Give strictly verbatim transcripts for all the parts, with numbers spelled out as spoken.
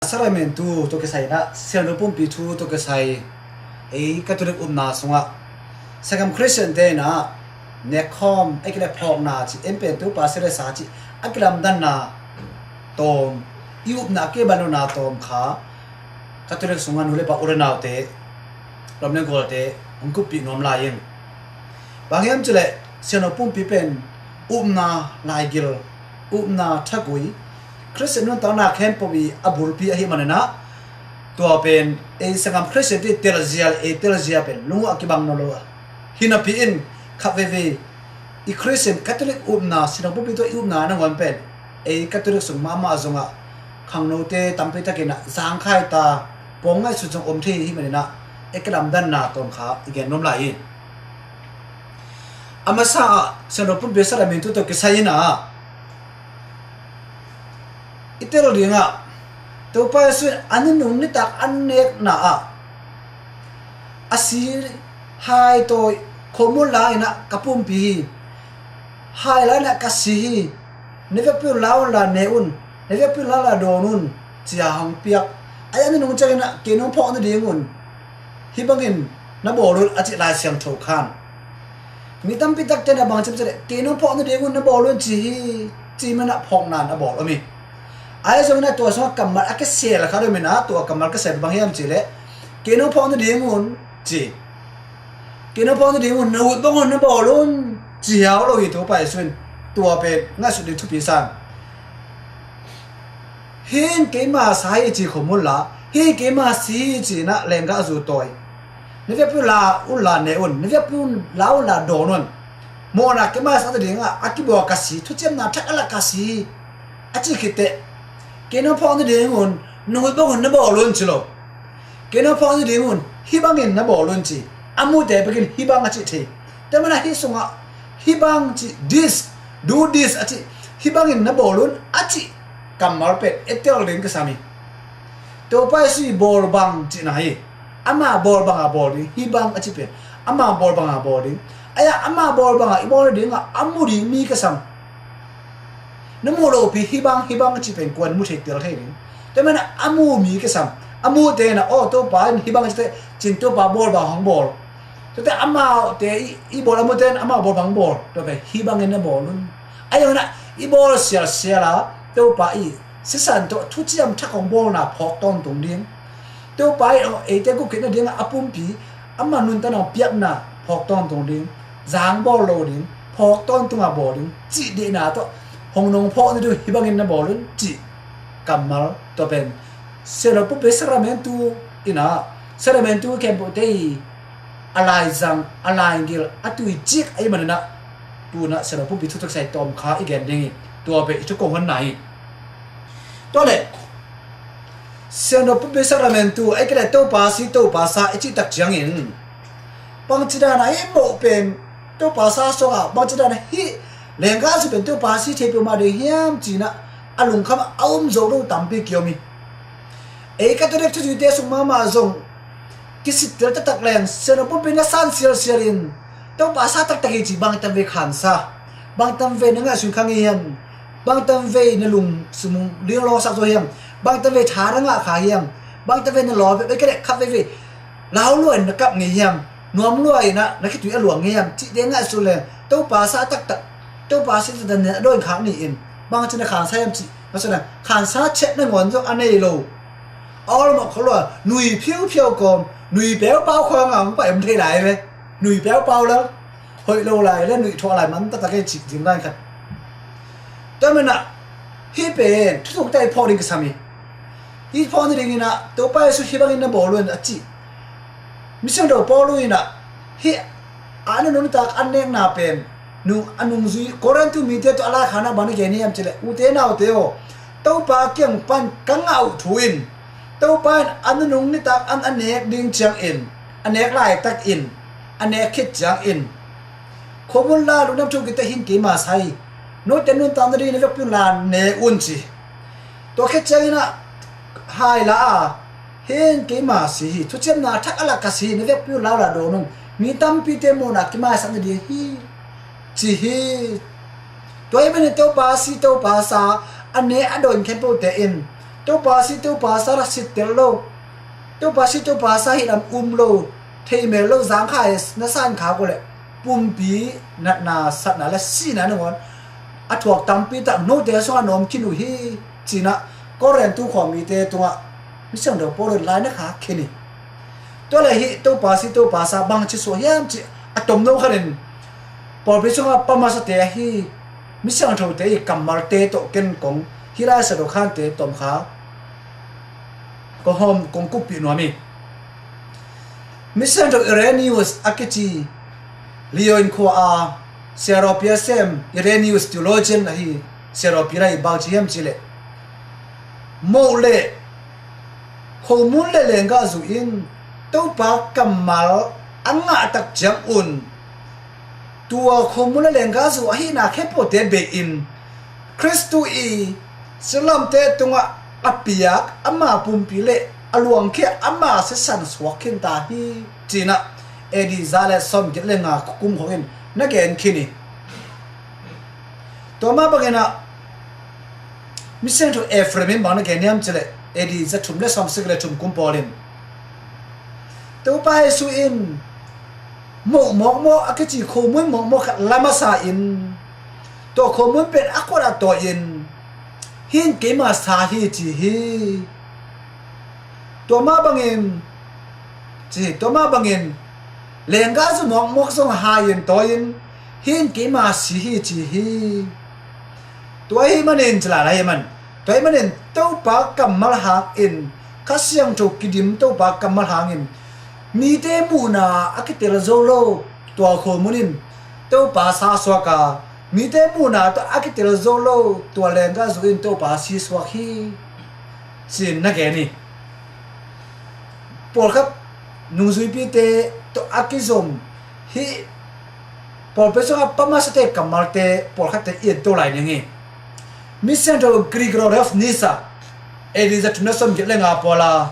Sakramentu tawh kisai inah, siangtho pumpi thu tawh kisai, ei Catholic upna sungah sanggam Khristian te inah nekkhawm, ei kile phawkna cih, en pen Topa si le sa cih a kilamdanna tawm, i upna a kiban lohna tawm kha Catholic sungah nu le pa, u le naute, ram le gualte hong kuppih nuam lai ing. Bang hiam cih leh siangtho pumpi pen upna laigil, upna thagui, Khristian nuntakna khempeuh i a bulpi ahih manin ah, tua pen ei sanggam Khristian te telzia, ei telzia pen lung uh a kibang nawn lo a, hi napi in khat veivei i Khristian Catholic upna, siangtho pumpi tawh i upna nangawn pen ei Catholic sung mahmah zongah khangnote tampi takin ah zangkhai ta, pawng ngaihsut zong om thei ahih manin ah, ei kilamdanna tawm kha i gen nuam lai hi. A masa ah siangtho pumpi sakramentu tawh kisai inah i tel dingah Topa Jesu in a nunung nitak an nekna ah a si hai tawi, khomun la inah ka pumpi hi, hai la inah ka si hi, na vekpi un la un la ne un, na vekpi un la un la dawn un, ci-a hong piak. Ahi a nunung ciang inah kei nong phawk nading un hih bangin na bawl un, a cih Lai Siangtho khan. Mi tampi takte na bang ci hiam cih leh, kei nong phawk nading un na bawl un ci hi, ci manin ah phawkna na bawl om hi. Ahi zongin ah tua sungah kammal a kisel khat om inah, tua kammal kisel bang hiam cih leh, kei nong phawk nading un ci, kei nong phawk nading un na ut bang un na bawl un ci hiau lo hi. Topa Jesu in tua pen ngaihsut ding thupi sa. Hih in keima sa hi ci khomun la, hih in keima si hi ci inah lenggah zu tawi, na vekpi un la un la ne un, na vekpi un la un la dawn un. Mawhna keima sa nadingah a kibawl ka si, thuciamna thak a lak ka si hi, a cih khit teh, kei nong phawk nading un na ut bang un na bawl un ci lo. Kei nong phawk nading un hih bangin na bawl un ci. A mute bekin hih bang a cih thei. Tua manin ah hih sungah hih bang cih, this, do this a cih, hih bangin na bawl un a cih kammal pen i tel ding kisam hi. Topa Jesu i bawl bang cihna hi. Ama bawl banga bawl ding, hih bang a cih pen ama bawl banga bawl ding. Ahi a, ama bawl banga i bawl nadingah a mu ding mi kisam. Na muh lopi hih bang, hih bang a cih pen kuan mu thei, tel thei ding. Tua manin ah a mu mi kisam. A mute inah, aw, Topa in hih bang a cih teh, ci-in Topa bawl bang hong bawl. Tua teh amaute i, i bawl a mute in amau bawl bang bawl. Tua pen hih bangin na bawl un. Ahi zongin ah i bawl sialsial a, Topa i sisan tawh thuciam thak hong bawlna phawk tawntung ding. Topa in eite guk khit nadingah a pumpi, ama nuntakna hong piakna phawk tawntung ding, zang bawl lo ding, phawk tawntung a bawl ding, cih deihna tawh hong nong phawk nading uh hih bangin na bawl un cih kammal, tua pen siangtho pumpi sakramentu inah, sakramentu khempeuhte i a laizang, a laigil, a tuicik ahih manin ah, tu-in ah siangtho pumpi thu tawh kisai tawm kha i gen ding hi. Tua pen i thu kong honna hi. Tua leh siangtho pumpi sakramentu, ei kile Topa si, Topa sa i cih tak ciangin, bangci dan a hih moh pen Topa sa sungah, bangci dan a hih lenggah zu pen Topa si thei peuhmah ding hiam ci-in ah a lungkham a um zo lo tampi kiom hi. Ei Catholic thuzuite sung mahmah zong kisittel taktak leng, siangtho pumpi na san sialsial in, Topa sa taktak hi ci, bangtan vei khansa, bangtan vei na ngaihsun kha ngei hiam, bangtan vei na lung sumung linglawngsak zo hiam, bangtan vei tha na ngah kha hiam, bangtan vei na lawp hiam, ei kile khat veivei lau lua in na kap ngei hiam, nuam lua in ah na khitui a luang ngei hiam, cihte ngaihsun leng, Topa sa taktak, Topa si taktak na dawn khak ni in, bangci na khansa hiam cih ngaihsun leng, khansa chet nangawn zong a nei lo. A awlmawh khol lo a, nui phiuphiau kawm, nui peupau khawng a hong pai om thei lai ve. Nui peupau lel, hoih lo lai le nuih thuah lai man taktak e cih zing lai khat. Tua manin ah hih pen thuthukte i phawk ding kisam hi. I phawk nadingin ah Topa Jesu hih bangin na bawl un a cih Misiangtho Paul in ah hih a nunung nitak an nekna pen, nung, a nungzui Korintu mite tawh a laikhakna bang na gen hiam cih leh, ute naute aw, Topa kiang pan ka ngah uh thu in, Topa in a nunung nitak an a nek ding ciangin, a nek laitakin, a nek khit ciangin, khomun la, lungdam thu kite hin keima sa hi. Note nuntak nading na vekpi un la ne un ci. Tua khit ciangin ah hai la a, hih in keima si hi, thuciamna thak a lak ka si hi, na vekpi un la un la dawn un, mi tampite mawhna kimaisak nading hi, ci hi. Tua ahih manin Topa si, Topa sa, a ne a dawn khempeuhte in Topa si Topa sa la sittel lo, Topa si Topa sa hi lam um lo, thei mel lo, zangkhai na san kha ko le pumpi natna satna le sihna nangawn a thuak tampi tak note sungah nawm khin uh hi, cinah Korintu khuamite tungah misiangtho Paul in lai na kha khin hi. Tua le hih Topa si Topa sa bangci suah hiam cih a tomno khanin pawlpi sungah pamasate ahi misiangthote i kammalte tawh ken kong hih lai sadokhante tomkha kong hawm kong kuppih nuam hi. Misiangtho Irenaeus a kici Lyon khua a siarawpi a sem Irenaeus theologian ahi siarawpi lai bangci hiam cileh moh le khomun le lenggahzu in Topa kammal a ngahtak ciangun tua khomun le lenggahzu ahihna khepote bei in Khristu i silamte tungah a piak ama pumpi le a luangkhia ama sisan suak khinta hi, cinah A D za le sawmgiat le nga kum khawngin na gen khin hi. Tua mah banginah misiangtho Ephraim in bang na gen hiam cileh A D za thum le sawmsik le thum kum pawlin Topa Jesu in moh mawkmawk a kici khomun mawkmawk khat lam a sa in tua khomun pen a khuat a tawi in hih in keima sa hi ci hi. Tua mah bangin ci hi, tua mah bangin lenggahzu mawkmawk zong hai in tawi in hih in keima si hi ci hi. Tua ahih manin ci lai hi man. Tua ahih manin Topa kammal hangin Kha Siangtho kidim Topa kammal hangin mite muhna a kitel zo lo tua khomun in Topa sa suak a, mite muhna tawh a kitel zo lo tua lenggahzu in Topa si suak hi, ci-in na gen hi. Pawlkhat nungzuipite tawh a kizom hih pawlpi sungah pamasate kammalte pawlkhatte i en to lai ning hi. Misiangtho Gregory of Nyssa, A D za thum le sawmgiat le nga pawl a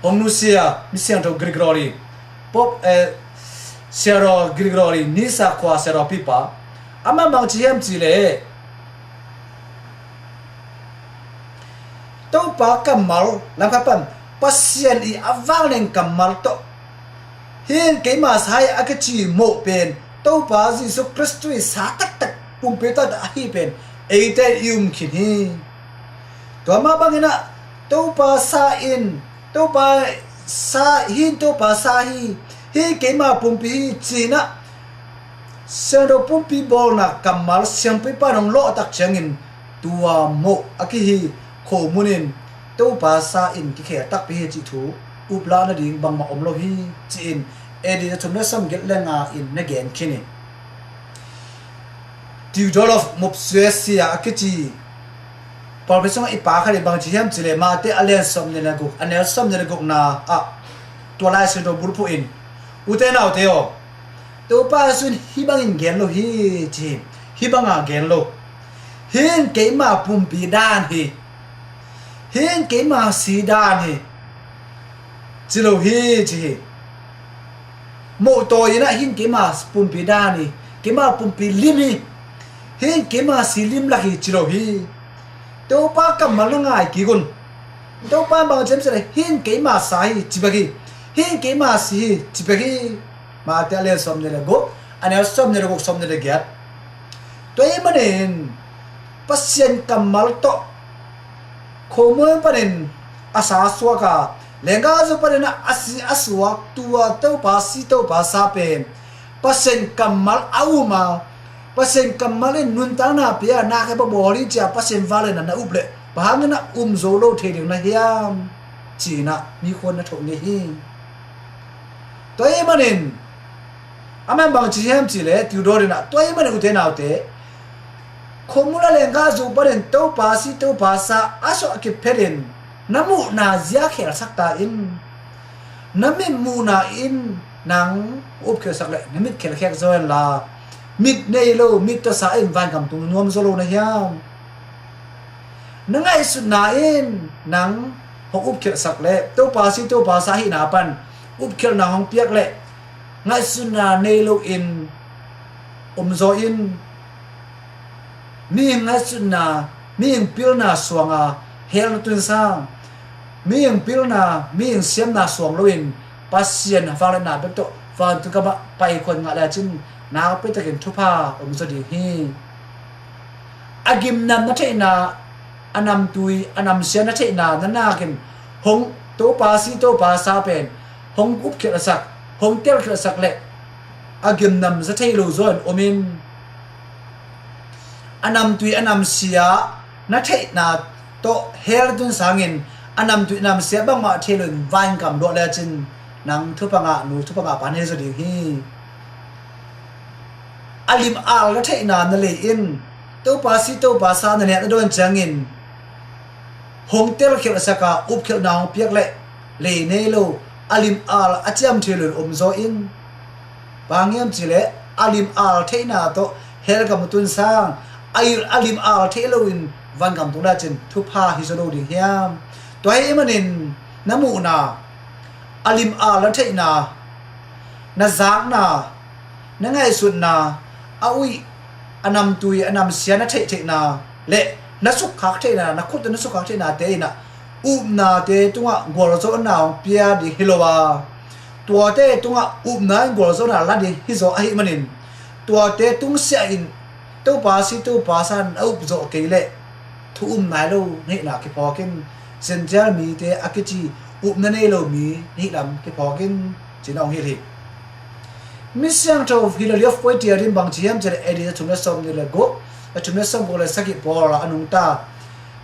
hong nusia misiangtho Gregory, Pope, eh, Siaraw Gregory, Nyssa khua siarawpipa, amah bangci hiam cileh Topa kammal lamkhat pan Pasian i a vanglian kammal tawh hih in keima sa hi a kici moh pen Topa Jesu Khristu i sa taktak pumpi taktak ahi pen eite i um khin hi. Tua mah banginah Topa sa in Topa sa hi, Topa sa hi, hih keima pumpi hi cinah Siangtho pumpi bawlna kammal siampipa in hong lawhtak ciangin tua moh a kihi khomun in Topa sa in kikhel takpi hi cih thu uplahna ding bangmah om lo hi, ci-in A D za thum le sawmgiat le nga in na gen khin hi. Theodore of Mopsuestia a kici pawlpi sungah i pa khat in bangci hiam cileh Mate a lian sawmnih le guk a neu sawmnih le gukna ah tua Lai Siangtho bulphuh in, ute naute aw, Topa Jesu in hih bangin gen lo hi ci hi. Hih banga gen lo. Hih in keima pumpi dan hi. Hih in keima si dan hi, ci lo hi ci hi. Moh tawi inah hih in keima pumpi dan hi. Keima pumpi lim hi. Hih in keima si lim lak hi ci lo hi. Topa kammal na ngai kik un. Topa in bang ci hiam cileh hih in keima sa hi ci bek hi. Hih in keima si hi ci bek hi. Mate a lian sawmnih le guk a neu sawmnih le guk, sawmnih le giat. Tua ahih manin Pasian kammal tawh khomun panin a sa suak a, lenggahzu panin a si a suak tua Topa si Topa sa pen Pasian kammal a um a, Pasian kammal in nuntakna pia, na khe babawl hi cia Pasian vanglian na up leh bang hangin a um zo lo thei ding na hiam? Cinah mi khuan na thoh ngei hi. Tua ahih manin amah in bang ci hiam cileh Theodore inah, tua ahih manin ute naute, khomun le lenggahzu panin Topa si Topa sa a suah a kiphet in na muhna zia khelsak ta in. Na mit muhna in nang upkhelsak leh na mit khelkhek zaw inla, mit nei lo, mit tawh sa in vangam tung nuam zaw lo na hiam? Na ngaihsutna in nang hong upkhelhsak leh Topa si Topa sa ahihna pan upkhelhna hong piak leh ngaihsutna nei loin om zaw in, mihing ngaihsutna, mihing pilna suanga hell na tun sang, mihing pilna, mihing siamna suang loin Pasian vangliatna bek tawh vantung gamah pai khuan ngah lecin nakpi takin thupha om zaw ding hi. A gimnam na theihna, a namtui, a namsia na theihna na nakin hong Topa si Topa sa pen hong upkhialhsak, hong telkhialhsak le a gimnam za thei lo zaw in om in, a namtui a namsia na theihna tawh hell tun sangin a namtui a namsia bangmah thei loin vangam luah lecin nang thupha ngah nu, thupha ngah pa na hi zaw ding hi. A lim al na theihna na lei in Topa si Topa sa na nek na dawn ciangin hong telkhialhsak a upkhialhna hong piak le lei nei lo a lim al a ciam thei loin om zaw in. Bang hiam cih leh a lim al theihna tawh hell gam tun sang, a lim al theih loin vangam tung lecin thupha hi zaw lo ding hiam? Tua ahih manin na muhna, a lim al na theihna, na zakna, na ngaihsutna, a uih, a namtui, a namsia na theihtheihna le na sukkhak theihna, na khut na sukkhak theihnate in ah upnate tungah gualzawhna hong pia ding hi lo a, tuate tungah upna in gualzawhna la ding hi zaw ahih manin tuate tungsiah in Topa si Topa sa na up zawh kei leh thu um nai lo na hihna kiphawk in, Gentile mite a kici upna nei lo mi na hih lam kiphawk in, ci-in a hong hilh hi. Misiangtho Hilary of Poitiers in bang ci hiam cih leh A D a thum le sawmnih le guk, a thum le sawmguk le sagih pawl a nungta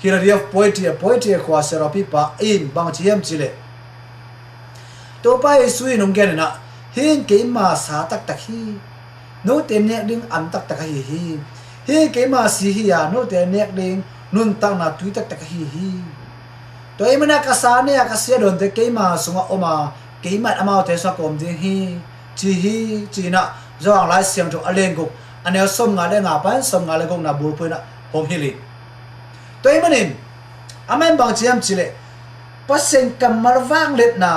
Hilary of Poitiers, Poitiers khua siarawpipa in bang ci hiam cih leh Topa Jesu in hong gen in ah, hih in keima sa taktak hi. Note nek ding an taktak ahi hi. Hih in keima si hi a, note nek ding nuntakna tui taktak ahi hi. Tua ahih manin ah ka sa nei a ka si a dawnte keima sungah om a, keima in amaute sungah ka om ding hi, ci hi, ci-in ah Johan Lai Siangtho a lian guk, a neu sawmnga le nga pan sawmnga le gukna bulphuh in ah hong hilh hi. Tua ahih manin amah in bang ci hiam cih leh Pasian kammal vangliatna,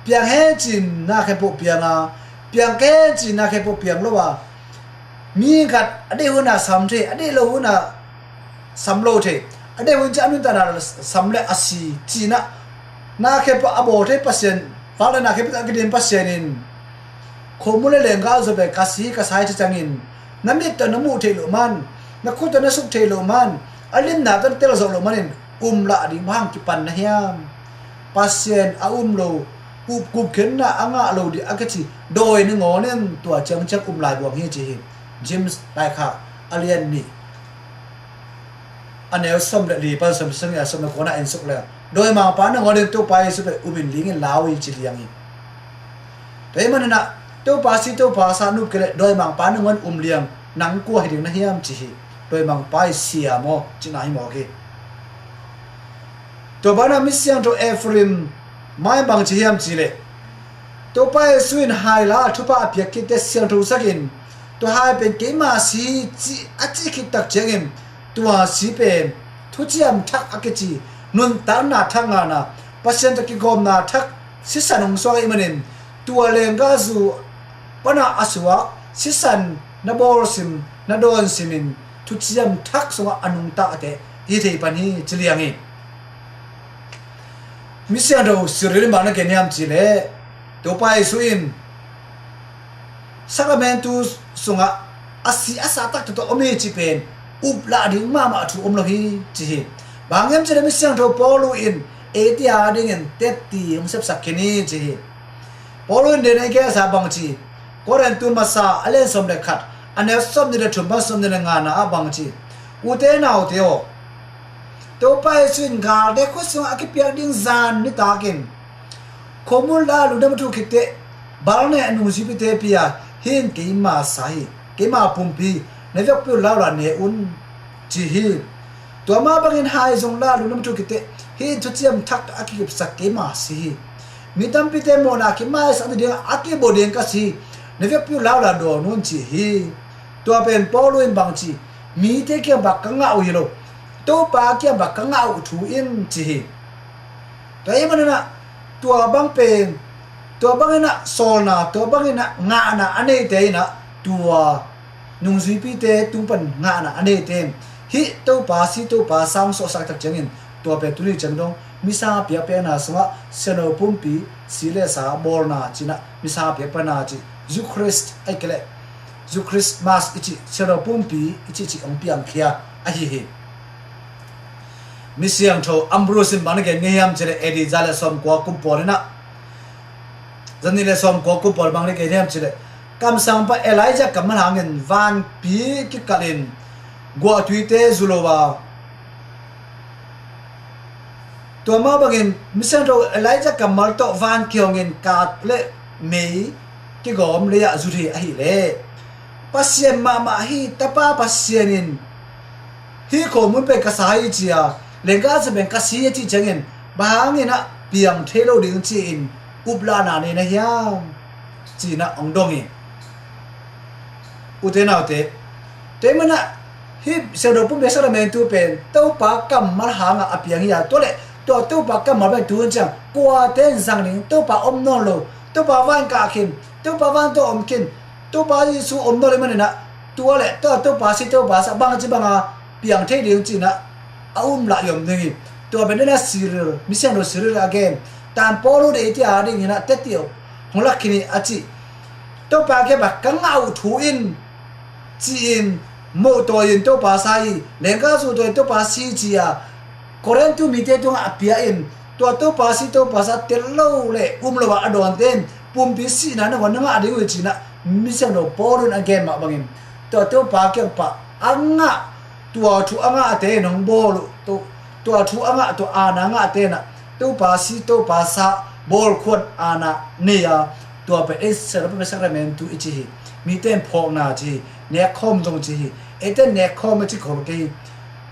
piang hen ci-in na khempeuh piang a, piang kei hen ci-in na khempeuh piang lo a, mi khat a deih hun a sam thei, a deih lo hun a sam lo thei, a deih hun ciang a nuntakna sam le a si, ci-in ah na khempeuh a bawl thei Pasian, vangliatna khempeuh a kidin Pasian in, khomun le leenggah zaw pen ka si ka sa hi ci ciangin na mit tawh na muh theih loh man, na khut tawh na suk theih loh man, a limna tawh na tel zawh loh manin um lah ding bang hang kipan na hiam? Pasian a um lo, up gupkhiatna a ngah lo ding a kici dawi nangawn in tua ciangciang um lai buang hi, ci hi. James laikhak a lian nih, a neu sawm le li pan sawm, sawm le, sawm le kuana en suk le, dawimangpa nangawn in Topa Jesu pen um in ling in lau in ci liang hi. Tua ahih manin ah Topa si Topa sa na up kei leh dawimangpa nangawn um liang, nang kua hi ding na hiam, ci hi. Dawimangpa i sia maw, cihna hi mawk hi. Tua banah Misiangtho Ephraim mah in bang ci hiam cih leh Topa Jesu in hai la a thupha a piak khitte siangthosak in, tua hai pen keima si hi, ci a cih khit tak ciangin tua si pen thuciam thak a kici, nuntakna thak ngahna, Pasian tawh kigawmna thak sisan hong suak ahih manin tua leenggahzu panah a suak sisan na bawlsim, na dawnsim in thuciam thak sungah a nungtate i hi thei pan hi, ci liang hi. Misiangtho Cyril in bang na gen hiam cih leh Topa Jesu in Sacramentu sungah a si a sa taktak tawh om hi cih pen up lah ding mahmah thu om lo hi, ci hi. Bang hiam cih leh Misiangtho Paulu in eite a dingin tetti hong sepsak khin hi, ci hi. Paulu in den a i gen a sa bang ci, Korintu masa a lian sawm le khat, a neu sawmnih le thum pan sawmnih le ngana ah bang ci, ute naute aw, Topa Jesu in galte khut sungah a kipiak ding zan nitakin khomun la lungdam a thuk khitteh bal ne a nungzuipite pia, hih in keima sa hi, keima pumpi, na vekpi uh la uh la ne un, ci hi. Tua mah bangin hai zong la lungdam a thuk khitteh hih in thuciam thak a kikipsak keima si hi. Mi tampite mawhna kimaisak nadingah a kibua ding ka si hi, na vekpi uh la uh la dawn un, ci hi. Tua pen Paulu in bang ci, mite kiang bang ka ngah uh hi lo, Topa kiang bang ka ngah uh thu in, ci hi. Tua ahih manin ah tua bang pen, tua bangin ah sawlna, tua bangin ah ngahna a neite in ah tua nungzuipite tung pan ngahna a neite in hih Topa si Topa sa hong suahsak tak ciangin Tua pen tuni ciang dong misa piakpiakna sungah siangtho pumpi si le sa bawlna cinah misa piakpiakna ci, Eucharist ai kei leh Eucharist Mass i cih siangtho pumpi i cih cih hong piangkhia ahi hi. Misiangtho Ambrose in bang na gen ngei hiam cileh A D za le sawmkua kum pawl inah zani le sawmkua kum pawl bang na gen hiam cileh kamsangpa Elijah kammal hangin vanpi kikalin guahtuite zu lo a tua mah bangin misiangtho Elijah kammal tawh van kihongin kat le mei kigawm lei-ah zut hi ahileh Pasian mahmah hi, Tapa Pasian in hih khomun pen ka sa hi cia, lengka sa pen ka si hi a cih ciangin bang hangin ah piang thei lo ding ci-in uplahna nei na hiam? Cinah hong dong hi. Ute naute, tua manah hih siangtho pumpi sakramentu pen Topa kammal hangah a piang hi a, tua le tua Topa kammal pen tuhun ciang kuate in zang ding, Topa om nawn lo, Topa van kah khin, Topa van tawh om khin, Topa Jesu om nawn lo maninah tua le tua Topa si Topa sa bang a ci banga piang thei ding cinah a um lah i om ding hi. Tua pen dena Cyril, misiangtho Cyril a gen, tan Paul uh deih tia dinginah teti uh hong lak khin hi a cih. Topa kiangah ka ngah uh thu in ci-in mohtawi in Topa sa hi, lengka zu tawi in Topa si ci-a Korintu mite tungah a pia in tua Topa si Topa sa tel lo le um lo ah a dawnte in pumpi sihna na ngah ding uh hi cinah misiangtho Paul in a gen mah bangin tua Topa kiangpah a ngah tua thu a ngahte in hong bawl uh, tua thu a ngah tua aana ngahte inah Topa si Topa sa bawlkhuan aana nei a, tua pen ei siangtho pumpi sakramentu i ci hi. Mite in phawkna ci hi, nekkhawm zong ci hi. Eite in nekkhawm a ci khol kei hi.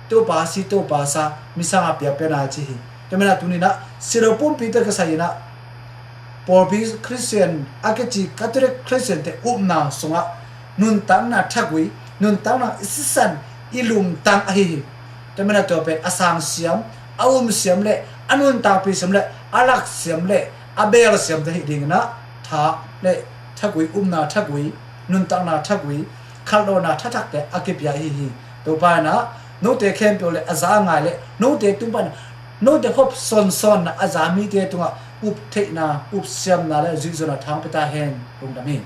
Topa si Topa sa misang a piakpiakna ci hi. Tua manah tuninah siangtho pumpi te ka sa inah pawlpi Khristian a kici Catholic Khristiante upna sungah nuntakna thagui, nuntakna i sisan i lungtang ahi hi. Tua manah tua pen a sang siam, a um siam le a nuntakpih siam le a lak siam le a beel siam te hi dinginah tha le thagui, upna thagui, nuntakna thagui, khalhlohna thathakte a kipia ahi hi. Topa inah note khempeuh le a za a ngai le note tung pan note hop sawnsawnna a za mite tungah up theihna, up siamna le zuihzawhna thang pia ta hen. Lungdam hi.